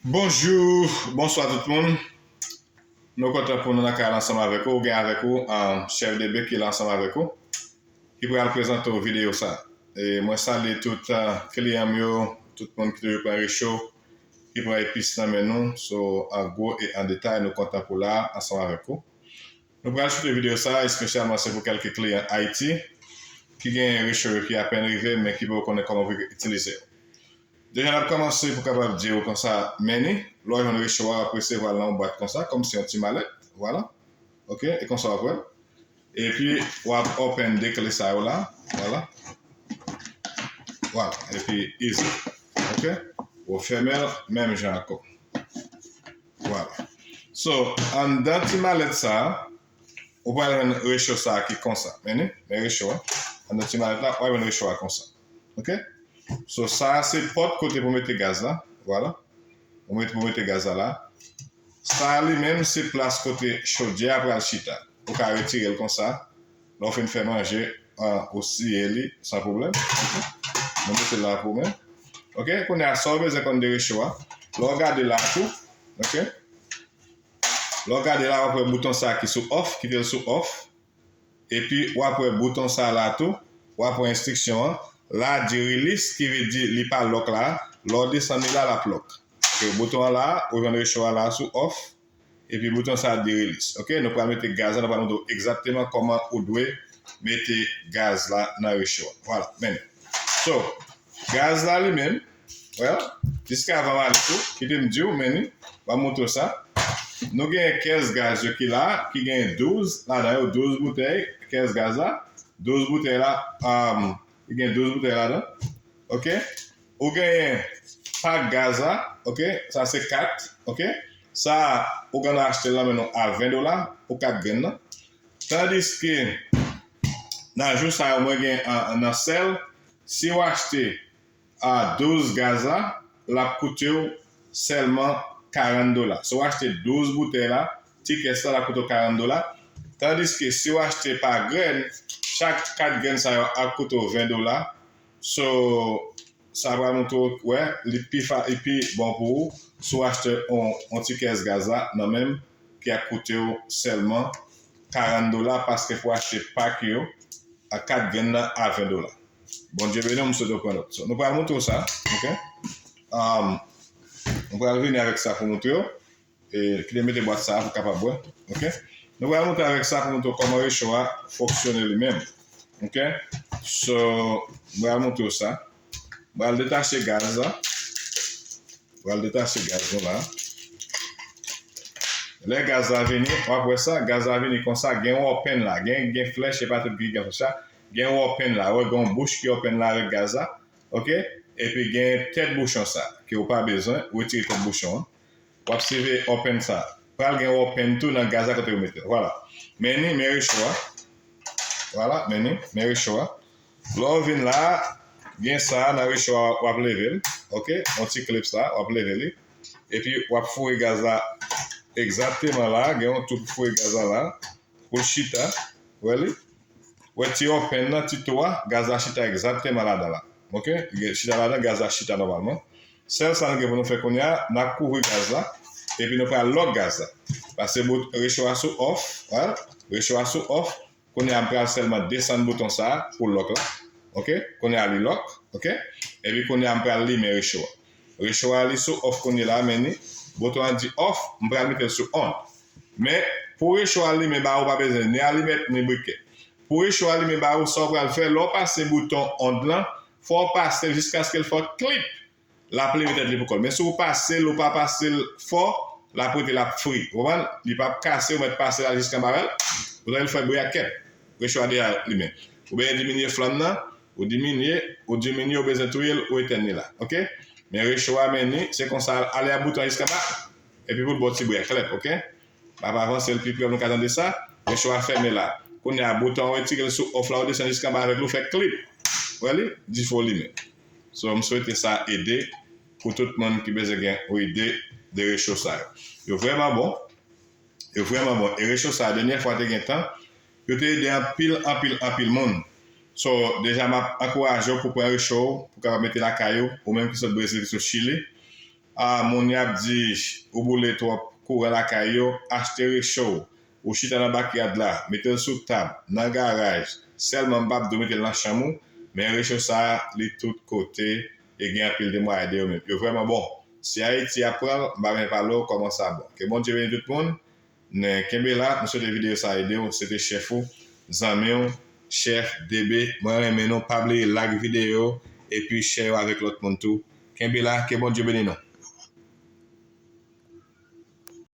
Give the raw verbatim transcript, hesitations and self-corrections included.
Bonjou, bonswa tout moun. Nou kontan pou nou nan kay la ansanm avèk ou, ou gen avèk ou, um, Chef de Bank ki la ansanm avèk ou, ki pral prezante w videyo sa. E mwen salye tout, uh, kliyan m yo, tout moun ki toujou pran recho, ki pran epis nan men nou. So, an gwo e an detay, nou kontan pou la ansanm avèk ou. Nou pral choute videyo sa, espesyalman se pou kèlke kliyan Ayiti ki gen recho yo ki apèn rive, men ki poko konnen kòman pou itilize yo. Deja, n ap kòmanse pou kapab di w konsa, men ni, lè w jwenn recho a, w ap resevwa l nan yon bwat konsa, kòmsi yon ti malèt, vwala. Ok, e konsa w ap wè l. Epi, w ap open de kle sa yo la, vwala. Vwala, epi easy. Ok, w fèmen l menm jan ankò. Vwala. So, anndan ti malèt sa a, ou pral jwenn recho sa a ki konsa. Men ni, men recho a. Anndan ti malèt la, w ap jwenn recho a konsa. Ok? So, sa a se pòt kote pou mete gaz la. Vwala. Ou mete, pou mete gaz la la. Sa a li menm, se plas kote chodyè a pral chita. Ou ka retire l konsa. Lè w fin fè manje, an, ou siye li san pwoblèm. Ok? Nou mete l la pou mwen. Ok? Kounye a, sa w bezwen konn de recho a. Lè w gade la tou, ok? Lè w gade la, w ap wè bouton sa ki sou off, kite l sou off. Epi, w ap wè bouton sa la tou, w ap wè enstriksyon an. La di release, ki vle di li pa lòk la. Lè w desann li la, l ap lòk. Ok, bouton an la, ou jwenn recho a la sou off. Epi bouton sa di release. Ok, nou pral mete gaz la, nou pral montre w egzakteman kòman ou dwe mete gaz la nan recho a. Vwala, men. So, gaz la li menm, well, jiska avan m ale tou, kite m di w, men ni, m ap montre w sa. Nou gen kès gaz yo ki la, ki gen douz ladan yo, douz boutèy kès gaz la. Douz boutèy la, um, li gen douz boutèy ladan. Ok? Ou genyen pak gaz la, ok? Sa se kat, ok? Sa, ou genlè achte l nan men nou a ven dola pou kat grenn nan. Tandiske nan jou sa yo, mwen gen an, nan sèl, si w achte a douz gaz la, l ap koute w sèlman karant dola. Si w achte douz boutèy la, ti kès la, l ap koute w karant dola. Tandiske si w achte pa grenn, chak kat grenn sa yo ap koute w ven dola. So, sa pral montre w, wè, li pi fa, li pi bon pou ou si w achte on, on ti kès gaz la nan men m ki ap koute w sèlman karant dola, paske pou achte pak yo, a kat grenn nan a ven dola. Bondye beni w, m swete w pran nòt. So, nou pral montre w sa, ok? Um, nou pral vini avèk sa pou montre w. E, kite m mete bwat sa pou kapab wè, ok? Nou pral montre avèk sa pou montre w kòman recho a fonksyone li menm, ok? So, m pral montre w sa. M pral detache gaz la. Pral detache gaz nou la. Lè gaz la vini, w ap wè sa, gaz la vini konsa, gen yon open la, gen, gen flèch, se pa tout ki gen flèch la, gen yon open la, wè, gen yon bouch ki open la avèk gaz la, ok? Epi gen tèt bouchon sa, ke w pa bezwen, retire tèt bouchon an. W ap siveye open sa. Pral gen open tou nan gaz la kote w mete l. Vwala. Men ni, men recho a. Vwala, men ni, men recho a. Lè w vin la, gen sa nan recho a, w ap leve l. Ok? Yon ti klip sa, w ap leve li. Epi w ap foure gaz la egzakteman la. Gen yon tou pou foure gaz la la. Pou l chita. Wè li? Wè ti open nan, ti tou a, gaz la chita egzakteman ladan la. Ok? Li chita ladan, gaz la chita nòmalman. Sèl sa nou gen pou nou fè kounye a, n ap kouvri gaz la. Epi nou pral lòk gaz la. Pase bout recho a sou off. Wè? Recho a sou off. Kounye a m pral sèlman desann bouton sa a pou lòk la. Ok? Kounye a li lòk. Ok? Epi kounye a m pral limen recho a. Recho a li sou off kounye la, men ni bouton an di off, m pral mete l sou on. Men pou recho a limen ba ou, pa bezwen ni alimèt, ni brikè. Pou recho a limen ba ou, sa w pral fè, lè w pase bouton on lan, fò w pase l jiskaske l fè klip. L ap leve tèt li pou kò l. Men si w pase l, ou pa pase l fò, l ap rete, l ap fri. Ou konprann? Li p ap kase, ou mèt pase l al jiska anba l. Ou tande l fè bri a kèt. Recho a deja limen. Oubyen diminye flanm nan, ou diminye, ou diminye, ou bezwen touye l, ou etèn li la. Ok? Men recho a, men ni, se konsa, ale a bouton jiska anba. Epi pou l ba w ti bri a klèp, ok? M ap avanse l pi pre, nou ka tande sa. Recho a fèmen la. Kounye a, bouton an, ou retire l sou off la, ou desann jiska anba avèk li, ou fè klip. Wè li? Difo limen. So, m swete sa ede pou tout moun ki bezwen gen yon ide de recho sa yo. Yo vrèman bon. Yo vrèman bon. E recho sa, dènyè fwa te gen tan, yo te ede anpil, anpil, anpil moun. So, deja, m ap ankouraje w pou pran recho w, pou kapab mete lakay ou, ou menm ki sot Brezil, ki sot Chili. A, moun y ap di ou boule twòp kouran lakay yo, achte recho w. Ou chita nan bakyad la, mete l sou tab, nan garaj. Sèlman m p ap di w mete l nan chanm ou, men recho sa a, li tout kote e gen anpil de mwayen de yo menm. Yo vrèman bon. Si Ayiti ap pran l, m pa bezwen pale w kòman sa bon. Ke Bondye beni tout moun. Men kenbe la, m swete videyo sa ede w. Se te chèf ou, zanmi w, chèf D B. Mwen renmen nou. Pa bliye like videyo epi share yo avèk lòt moun tou. Kenbe la, ke Bondye beni nou.